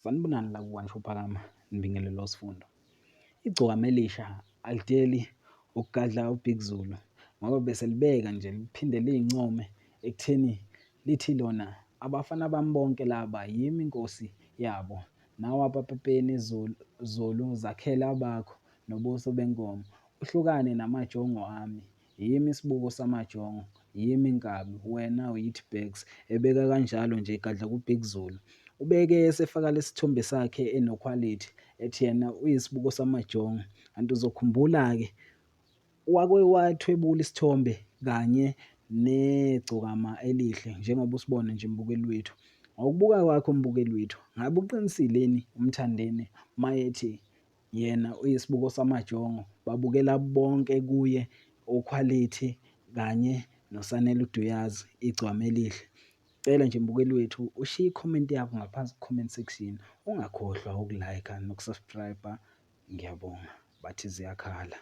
Sanibonani la ku-One Phakama, ngibingelele sifundo. Igcokama elisha alideli ukugadla uBig Zulu ngoba bese libeka nje liphinde liyincome ekutheni lithi lona abafana bami bonke laba yimi inkosi yabo, nawe apapapeni Zulu, Zulu zakhele abakho nobuso benkomo, uhlukane namajongo ami. Yimi isibuko samajongo, yimi inkabi, wena uyithi Bax, ebeka kanjalo nje egadla kuBig Zulu. Ubeke esefaka lesithombe sakhe enoQuality ethi yena uyisibuko samajongo. Kanti uzokhumbula-ke wake wathwebula isithombe kanye negcokama elihle njengoba usibona nje mbukeli wethu. Ngokubuka kwakho mbukeli wethu, ngabe uqinisile yini uMthandeni mayethi yena uyisibuko samajongo, babukela bonke kuye oQuality kanye noSanele Duyaza, igcwama elihle. Cela nje mbukeli wethu ushiye i-comment yakho ngaphansi ku-comment section, ungakhohlwa uku-like noku-subscribe. Ngiyabonga, bathi ziyakhala.